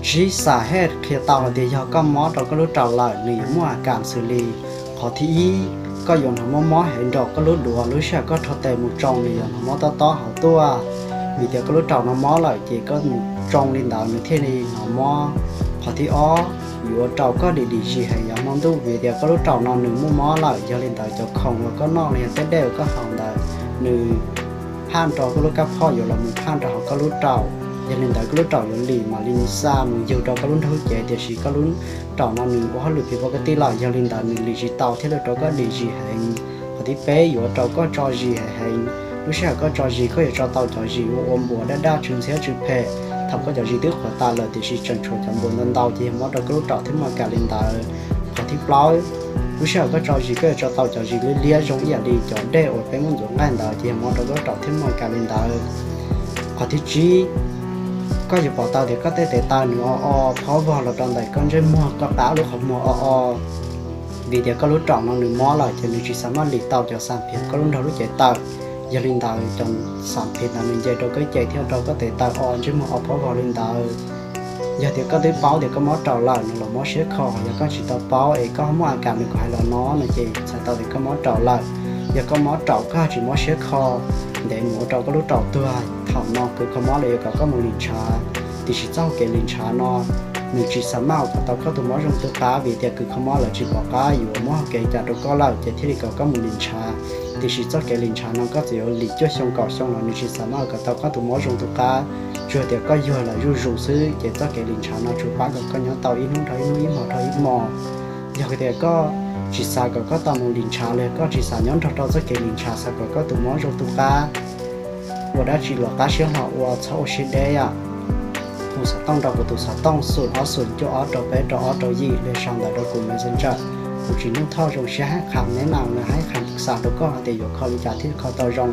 Tsib, xam hej qhia tau hais tias yog koj mob rau koj lub raum lawm nws yuav muaj a kam xws li: qhov thib ib, koj yuav hnov mob mob heev nraum koj lub duav, lub sij hawm koj rho tes mus tsoo nws yuav hnov mob tob tob hauv tuaj. Vim tias koj lub raum no mob lawm ces koj mus tsoo li ntawd nws thiaj li hnov mob. Qhov thib ob, yuav rau koj dim dim zis heev yav hmo ntuj vim tias koj lub raum no nws muaj mob lawm, yog li ntawd cov khoom uas koj noj los yog tej dej uas koj haus ntawd nws phaj nrog koj lub kab phoj yuav los mus phaj nrog hauv koj lub raum. Yog li ntawd koj lub raum yuav lim mam li xa mus yug rau koj lub nraub cev, tiam sis koj lub raum no nws ua hauj lwm pib pov kab tij lawm, yog li ntawd nws lim tsis tau thiaj li rau koj dim zis heev. Qhov thib peb, yuav rau koj tso zis heev heev. Lub sij hawm koj tso zis koj yuav tso tau cov zis ua ua npuas daj daj tsw ntxhiab tsw phem. Thaum koj cov zis twb qhuav tas lawm tiam sis tseem tshuav cov npuas ntau ntau ces yog mob rau koj lub raum thiab muaj a kam li ntawd. Qhov thib plaub, lub sij hawm koj tso zis koj yuav tso tau cov zis liab liab zoo ib yam li cov dej uas peb muab ntxuav nqaij ntawd ces yog mob rau koj lub raum thiab muaj a kam li ntawd. Qhov thib tsib, koj yuav pom tau tias koj tej tes taw nws o o phob vog los rau ntawm koj ntsej muag, koj qab lub qhov muag o o. Vim tias koj lub raum no nws mob lawm ces nws tsis xav maj lim tau cov xam phiv koj lub nrog lub cev taw. Yog li ntawd cov xam phiv ntawd nws nce rau koj cev thiab rau koj tes taw o ntsej muag o phob vog li ntawd. Yog tias koj twb paub tias koj mob raum lawm no los mob siab kho, yog koj tsis tau paub es koj muaj a kam nws kuv hais los no no ces txhais tau tias koj mob raum lawm. Yog koj mob raum koj tsis mob siab kho, ntev mus ua rau koj lub raum tuag, thaum no kws kho mob lawv yuav kom koj mus lim ntshav. Tiam sis txoj kev lim ntshav no nws tsis xav maj ua kom tau koj tus mob zoo tu qab, vim tias kws kho mob lawv tsis pom qab yuav muab hau kev cas rau koj lawm ces thiaj li kom koj mus lim ntshav. Tiam sis txoj kev lim ntshav no koj txawm yuav lim cuaj xyoo kaum xyoo los nws tsis xav maj ua kom tau koj tus mob zoo tu qab. Tsuas tias koj yuag lawm zuj zus xwb ces txoj kev lim ntshav no tsuas pab kom koj nyob tau ib hnub dhau ib hnub, ib hmos dhau ib hmos. Yog tias koj tsis xav kom koj tau mus lim ntshav los koj tsis xav nyob nrog rau txoj kev lim ntshav, xav kom koj tus mob zoo tu qab, ua dab tsi los qab siab hlo ua, txhob ua siab deb yom. Hu xov tooj rau kuv tus xov tooj xoom ob xoom cuaj ob rau peb rau ob rau yim los sau ntawv rau kuv Messenger. Kuv Tsim Nuj Thoj zoo siab hab qha neb na, nws hab qha xav rau koj hais tias yuav kho li cas thiaj kho tau zoo.